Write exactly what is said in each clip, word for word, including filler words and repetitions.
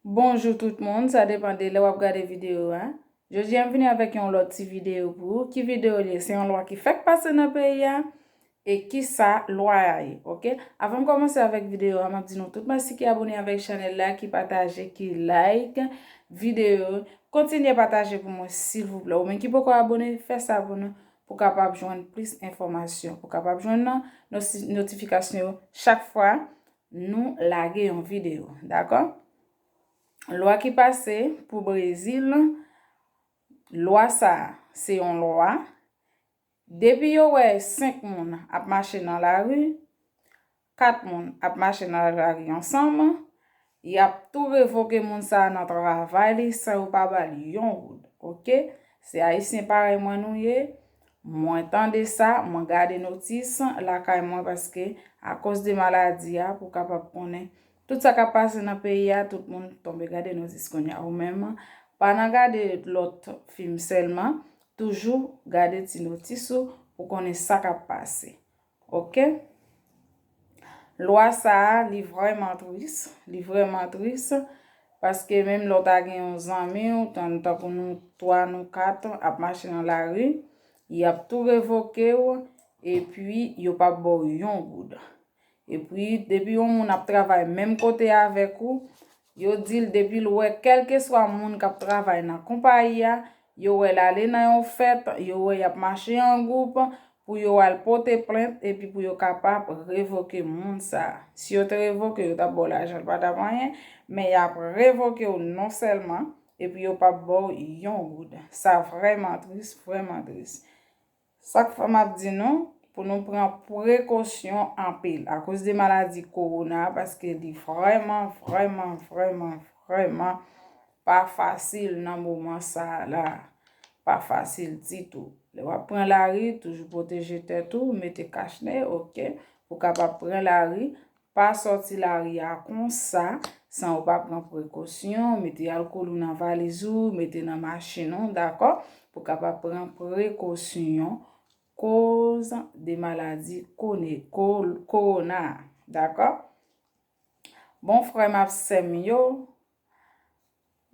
Bonjou tout moun, sa depann de lè w ap gade videyo a. Jodi a m vini avèk yon lòt ti videyo pou ou. Ki videyo l ye? Se yon lwa ki fèk pase nan peyi a. E kisa lwa a ye, oke? Avan m kòmanse avèk videyo a, m ap di nou tout mèsi ki abone avèk chanèl la, ki pataje, ki like videyo. Kontinye pataje pou mwen silvouplè. Ou menm ki poko abone, fè sa pou nou, pou kapab jwenn plis enfòmasyon, pou kapab jwenn nan notifikasyon yo chak fwa nou lage yon videyo, dakò? Lwa ki pase pou Brezil, lwa sa a, se yon lwa. Depi yo wè senk moun ap mache nan lari, kat moun ap mache nan lari ansanm, y ap tou revoke moun sa a nan travay li san yo pa ba l yon goud, oke? Se Ayisyen parèy mwen nou ye. Mwen tande sa, mwen gade notis lakay mwen paske akoz de maladi a, pou kapab konnen tout sa k ap pase nan peyi a, tout moun tonbe gade notis kounye a. Ou menm, pa nan gade lòt fim sèlman, toujou gade ti notis ou pou konnen sa k ap pase. Oke? Lwa sa a, li vrèman tris, li vrèman tris, paske menm lè w ta gen yon zanmi w, tan, tankou nou twa, nou kat, ap mache nan lari, y ap tou revoke w, epi yo p ap ba w yon goud. Epi, depi yon moun ap travay menm kote avèk ou, yo di l depi l wè kèlkeswa moun k ap travay nan konpayi a, yo wè l ale nan yon fèt, yo wè y ap mache an gwoup, pou yo al pote plent epi pou yo kapab revoke moun sa a. Si yo te revoke, yo t ap ba w lajan, l pa t ap anyen, men y ap revoke w non sèlman, epi yo p ap ba w yon goud. Sa vrèman tris, vrèman tris. Sa k fè m ap di nou pou nou pran prekosyon anpil akoz de maladi kowona a, paske li vrèman, vrèman, vrèman, vrèman pa fasil nan moman sa a la. Pa fasil ditou. Lè w ap pran lari, toujou pwoteje tèt ou, mete kachne, oke, pou kapab pran lari. Pa sòti lari a konsa, san ou pa pran prekosyon, mete alkòl ou nan valiz ou, mete nan machin ou, dakò? Pou kapab pran prekosyon koz de maladi kone-, ko-, kowona a, dakò? Bon, frè m ak sè m yo,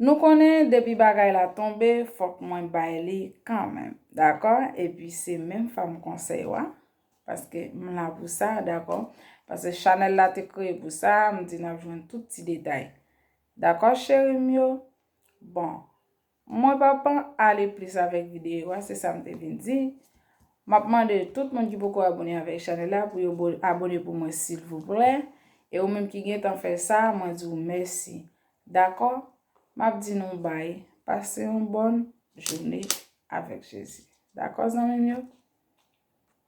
nou konnen depi bagay la tonbe, fòk mwen bay li kanmenm, dakò? Epi se menm fòm konsèy wa, paske m la pou sa, dakò? Paske chanèl la te kreye pou sa, m di n ap jwenn tout ti detay. Dakò, cheri m yo? Bon, mwen pa pa ale plis avèk videyo a, se sa m te vin di. M ap mande tout moun ki poko abone avèk chanèl la pou yo bo-, abone pou mwen silvouplè. E ou menm ki gentan fè sa, mwen di w mèsi. Dakò? M ap di nou bay. Pase yon bòn jounen avèk Jezi. Dakò, zanmi m yo?